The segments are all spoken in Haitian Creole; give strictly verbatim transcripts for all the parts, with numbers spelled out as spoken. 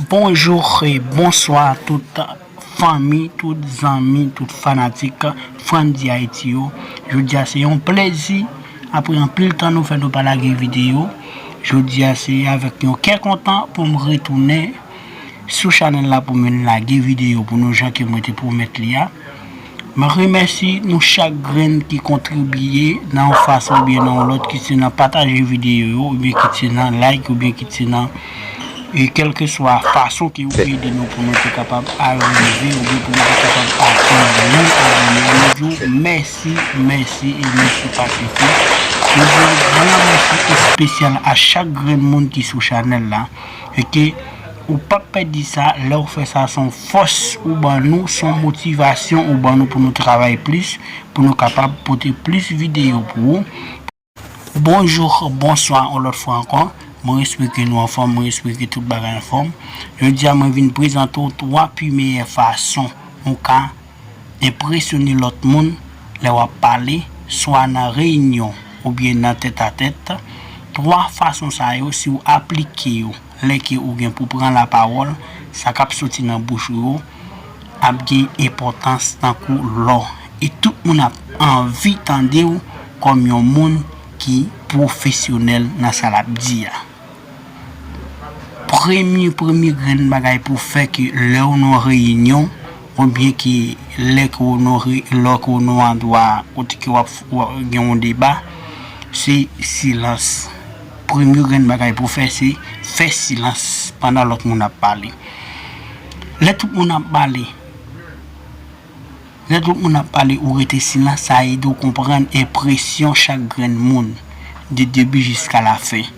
Bonjou e bonswa tout fanmi, tout zanmi, tout fanatik Frandy Haïti yo. Jodi a se yon plezi, apre anpil tan nou fè nou pa lage videyo. Jodi a se avèk yon kè kontan pou m retounen sou chanèl la pou m vin lage videyo pou nou jan ke mwen te pwomèt li a. Mwen remèsye nou chak grenn ki kontribiye nan yon fason oubyen nan yon lòt, ki se nan pataje videyo yo, oubyen ki se nan like, oubyen ki se nan, e kèlkeswa fason ke ou ede nou pou nou te kapab arive, oubyen pou nou te kapab atenn mil abòne. Nou di w mèsi, mèsi e mèsi pa sifri. Nou di yon gran mèsi espesyal a chak grenn moun ki sou chanèl la. E ke ou p ap pèdi sa, lè w fè sa, se yon fòs ou ban nou, se yon motivasyon ou ban nou pou nou travay plis, pou nou kapab pote plis videyo pou ou. Bonjou, bonswa, yon lòt fwa ankò. Mwen espere ke nou anfòm, mwen espere ke tout bagay anfòm. Jodi a, mwen vin prezante w twa pi meyè fason ou ka enpresyone lòt moun lè w ap pale, swa nan reyinyon oubyen nan tètatèt. Twa fason sa yo, si w aplike yo lè ke ou gen pou pran lapawòl, sa k ap soti nan bouch ou yo ap gen enpòtans tankou lò. E tout moun ap anvi tande w kòm yon moun ki pwofesyonèl nan sa l ap di a. Premye, premye grenn bagay pou fè ke lè w nan reyinyon, oubyen ke lè ke w nan re-, lè ke w nan andwa kote ke w ap, w ap gen yon deba, se silans. Premye grenn bagay pou fè, se fè silans pandan lòt moun ap pale. Lè tout moun ap pale, lè tout moun ap pale, ou rete silans, sa ede w konprann enpresyon chak grenn moun, de debi jiska lafen.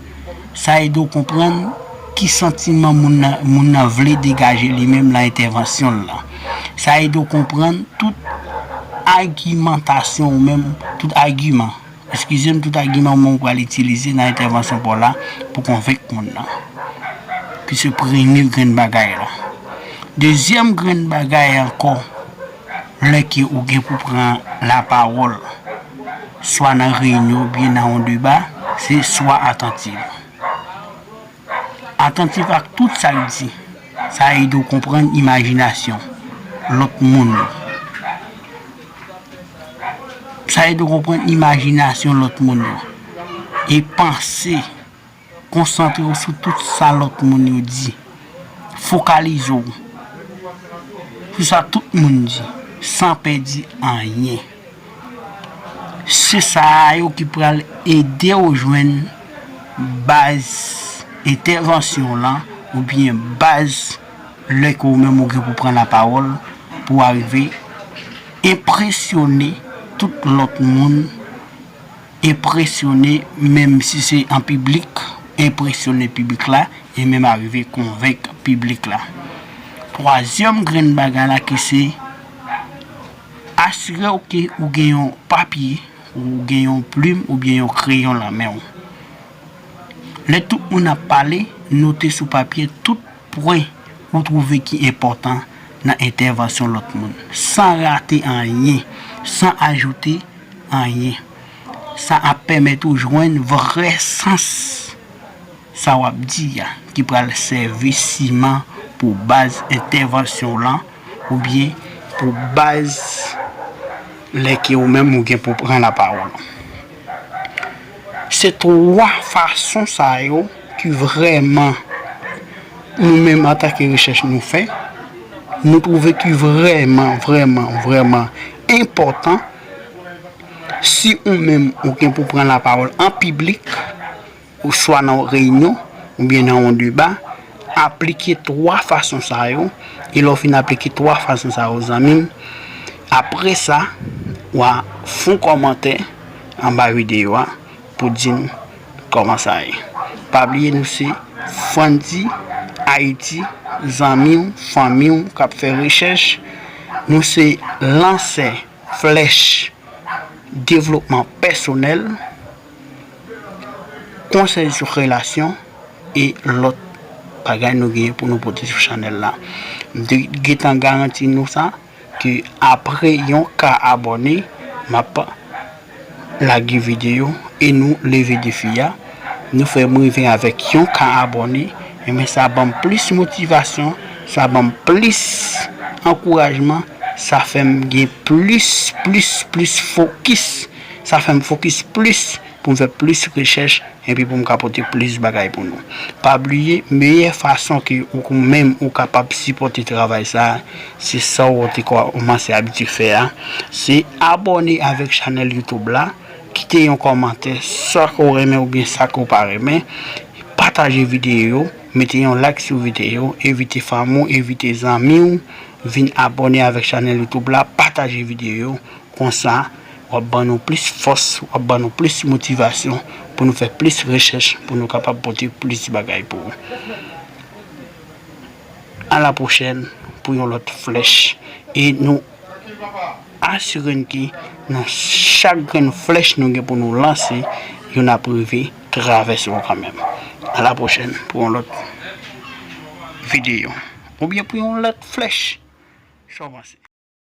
Sa ede w konprann ki santiman moun nan, moun nan vle degaje li menm nan entèvansyon l lan. Sa ede w konprann tout agimantasyon ou menm, tout agiman, eskize m, tout agiman ou menm ou pral itilize nan entèvansyon pa w la pou konvenk moun nan. Ki se premye grenn bagay la. Dezyèm grenn bagay ankò, lè ke ou gen pou pran lapawòl, swa nan reyinyon oubyen nan yon deba, se swa atantif. Atantif ak tout sa l di. Sa ede w konprann imajinasyon lòt moun yo. Sa ede w konprann imajinasyon lòt moun yo. E panse, konsantre w sou tout sa lòt moun yo di. Fokalize w sou sa tout moun di, san pèdi anyen. Se sa a yo ki pral ede w jwenn baz entèvansyon w lan, oubyen baz lè ke ou menm ou gen pou pran lapawòl, pou w arive enpresyone tout lòt moun, enpresyone, menm si se an piblik, enpresyone piblik la, e menm arive konvenk piblik la. Twazyèm grenn bagay la ki se asire w ke ou gen yon papye, ou gen yon plim oubyen yon kreyon nan men w. Lè tout moun ap pale, note sou papye tout pwen ou twouve ki enpòtan nan entèvansyon lòt moun, san rate anyen, san ajoute anyen. Sa ap pèmèt ou jwenn vrè sans sa w ap di a, ki pral sèvi siman pou baz entèvansyon w lan, oubyen pou baz lè ke ou menm ou gen pou pran lapawòl. Se twa fason sa yo ki vrèman, nou menm antanke rechèch nou fè, nou twouve ki vrèman, vrèman, vrèman enpòtan, si ou menm ou gen pou pran lapawòl an piblik, oswa nan yon reyinyon, oubyen nan yon deba, aplike twa fason sa yo, e lè w fin aplike twa fason sa yo, zanmi m, apre sa, w a fè yon kòmantè anba videyo a pou di n kòman sa ye. Pa bliye, nou se Frandy Haïti, zanmi w, fanmi w k ap fè rechèch. Nou se lansè flèch devlopman pèsonèl, konsèy sou relasyon e lòt bagay nou genyen pou nou pote sou chanèl la. M te gentan garanti nou sa, ke apre yon ka abòne, m ap lage videyo e nou leve defi a. Nou fè m rive avèk yon ka abòne, Ebyen, sa ban m plis motivasyon, sa ban m plis ankourajman, sa fè m gen plis, plis, plis fokis. Sa fè m fokis plis pou m fè plis rechèch epi pou m ka pote plis bagay pou nou. Pa bliye, meyè fason ke ou menm ou kapab sipòte travay sa a, se sa w te kòmanse abitye fè a, se abòne avèk chanèl YouTube la, kite yon kòmantè, sa ke w renmen oubyen sa ke w pa renmen, pataje videyo yo, mete yon like sou videyo, envite fanmi w, envite zanmi w, vin abòne avèk chanèl YouTube la, pataje videyo yo, konsa w ap ban nou plis fòs, w ap ban nou plis motivasyon pou nou fè plis rechèch, pou nou kapab pote plis bagay pou ou. A la pwochèn pou yon lòt flèch. E nou asire n ke nan chak grenn flèch nou gen pou nou lanse, youn ap rive travèse w kanmenm. A la pwochèn pou yon lòt videyo. Oubyen pou yon lòt flèch. Sa w panse?